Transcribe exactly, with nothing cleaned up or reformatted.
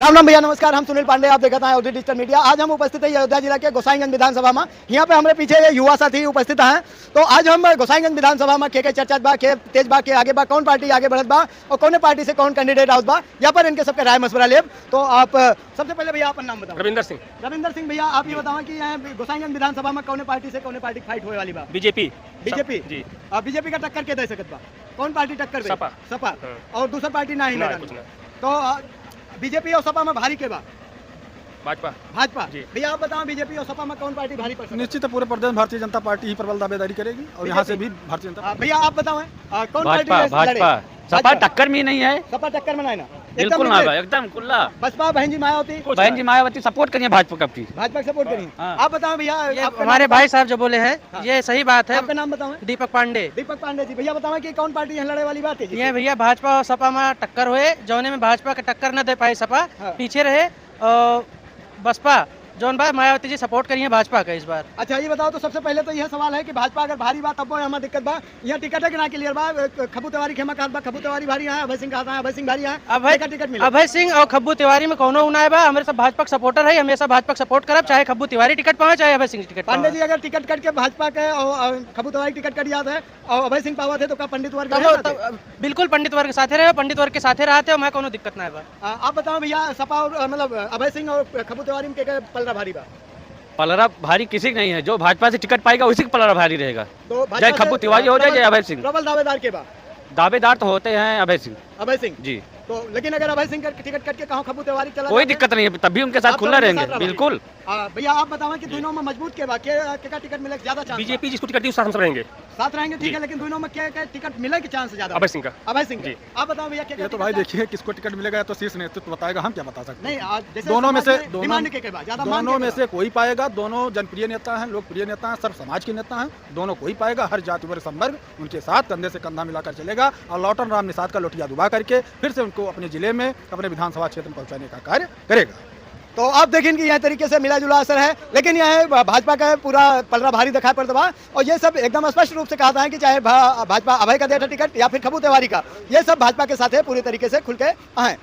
राम राम भैया, नमस्कार। हम सुनील पांडे, आप देखत हैं अवधी डिजिटल मीडिया। आज हम उपस्थित है अयोध्या जिला के गोसाईगंज विधानसभा में। यहाँ पे हमरे पीछे ये युवा साथी उपस्थित हैं। तो आज हम गोसाईगंज विधानसभा में के के चर्चा बा, के तेज बा, के आगे बा, कौन पार्टी आगे बढ़त बा और कौन पार्टी से कौन कैंडिडेट आवत बा, यहाँ पर इनके सबके राय मशवरा लेब। तो आप, अ, सबसे पहले भैया अपन नाम बताओ। रविंदर सिंह। रविंदर सिंह भैया, आप ये बताओ कि यहाँ गोसाईगंज विधानसभा में कौन पार्टी से कौन पार्टी फाइट होए वाली बा? बीजेपी। बीजेपी? जी। अ, बीजेपी का टक्कर के दे सकत बा? कौन पार्टी टक्कर बे? सपा। सपा। हाँ। और दूसर पार्टी ना ही ना, मैदान कुछ में? ना। तो, अ, बीजेपी और सपा में भारी के बा? भाजपा। भाजपा। जी। भैया, आप बताओ, बीजेपी और सपा में कौन पार्टी भारी पड़ सकता है? निश्चित है, पूरे प्रदेश में भारतीय जनता पार्टी ही प्रबल दावेदारी करेगी और यहाँ से बीजेपी। भी भारतीय जनता हाँ, पार्टी। भैया, आप बताओ, हैं? अ, कौन पार्टी भाजपा, लड़े? भाजपा। सपा अच्छा। टक्कर में ही नहीं है। सपा टक्कर में नहीं ना? बिल्कुल एकदम ना नहीं। भाई, एकदम खुला। बसपा, बहन जी मायावती? कुछ बहन ना। जी मायावती सपोर्ट करिए भाजपा का, please। भाजपा सपोर्ट करिए। हाँ। आप बताओ भैया, ये आपका हमारे नाम? भाई साहब जो बोले हैं, हाँ। ये सही बात है। आपका नाम बताओ, हैं? दीपक पांडे। दीपक पांडे जी, भैया बताओ कि कौन पार्टी यहाँ लड़े वाली बात है जी? ये भैया भाजपा और सपा में टक्कर होए, जौने में भाजपा के टक्कर न दे पाए सपा, हाँ। पीछे रहे, और बसपा जौन बा मायावती जी सपोर्ट करिए भाजपा का इस बार। अच्छा, ये बताओ तो, सबसे पहले तो यह सवाल है कि भाजपा अगर भारी बा तब वो हमार दिक्कत बा, यहाँ टिकट है कि ना क्लियर बा? अ, खब्बू तिवारी खेमा कहत बा, खब्बू तिवारी भारी है, अभय सिंह कहत है, अभय सिंह भारी है, भाई, केका टिकट मिले? अभय सिंह और खब्बू तिवारी में कौनो उनाय बा, हमरे सब भाजपा के सपोर्टर है, हमेशा भाजपा के सपोर्ट करब, चाहे खब्बू तिवारी टिकट पावे, चाहे अभय सिंह टिकट पावे। पांडे जी, अगर टिकट कट के भाजपा के और, और खब्बू तिवारी टिकट कट जात है और अभय सिंह पावत है, तो का पंडित वर्ग तब, रहे साथे? तब, बिल्कुल पंडित वर्ग के साथे रहे, पंडित वर्ग के साथे रहते हो, मैं कौनो दिक्कत ना बा। आ, आप बताओ भैया, सपा और, अ, मतलब, अभय सिंह और खब्बू तिवारी में के, के पलड़ा भारी बा? पलड़ा भारी किसी का नहीं है, जो भाजपा से टिकट पाएगा उसी का पलड़ा भारी रहेगा। तो भाजपा चाहे से, खब्बू तिवारी हो जाए, प्रबल, चाहे अभय सिंह। प्रबल दावेदार के बा? दावेदार तो होते हैं अभय सिंह। अभय सिंह। जी। तो लेकिन अगर अभय सिंह का टिकट कट के कहाँ खब्बू तिवारी चला कोई जाता है? दिक्कत नहीं है, तब भी उनके साथ आप खुला दोनों के रहेंगे, साथ रहोगे? बिल्कुल। आ, भैया, आप बताओ कि जी। दोनों में मजबूत के बा, के, केका टिकट मिले ज्यादा चांस बा? बीजेपी जिसको टिकट दी, उसके साथ हम सब रहेंगे। साथ रहेंगे, ठीक जी। है, लेकिन दोनों में क्या, क्या टिकट मिले के चांस ज्यादा बा? अभय सिंह का। अभय सिंह जी। का। आप बताओ भैया, क्या, क्या ये तो टिकट भाई का? देखिए, किसको टिकट मिलेगा, या तो शीर्ष नेतृत्व बताएगा, हम क्या बता सकते हैं? नहीं, आज जैसे दोनों में समाज से, में दोनों, डिमांड के, के बा, ज्यादा मांग दोनों के में बा। से कोई पाएगा, दोनों जनप्रिय नेता हैं, लोकप्रिय नेता हैं, सर्व समाज के नेता हैं, दोनों कोई पाएगा, हर जाति वर्ग संवर्ग उनके साथ कंधे से कंधा मिलाकर चलेगा और लौटन राम निषाद का लोटिया दुबा करके फिर से उनको अपने जिले में, अपने विधानसभा क्षेत्र में पहुंचाने का कार्य करेगा। तो आप देखें कि यह तरीके से मिला जुला असर है, लेकिन यह भा-, भाजपा का पूरा पलड़ा भारी दिखाई पड़ता बा और ये सब एकदम स्पष्ट रूप से कहता है कि चाहे भा-, भाजपा अभय का देता टिकट या फिर खब्बू तिवारी का, ये सब भाजपा के साथ है, पूरी तरीके से खुल के आए।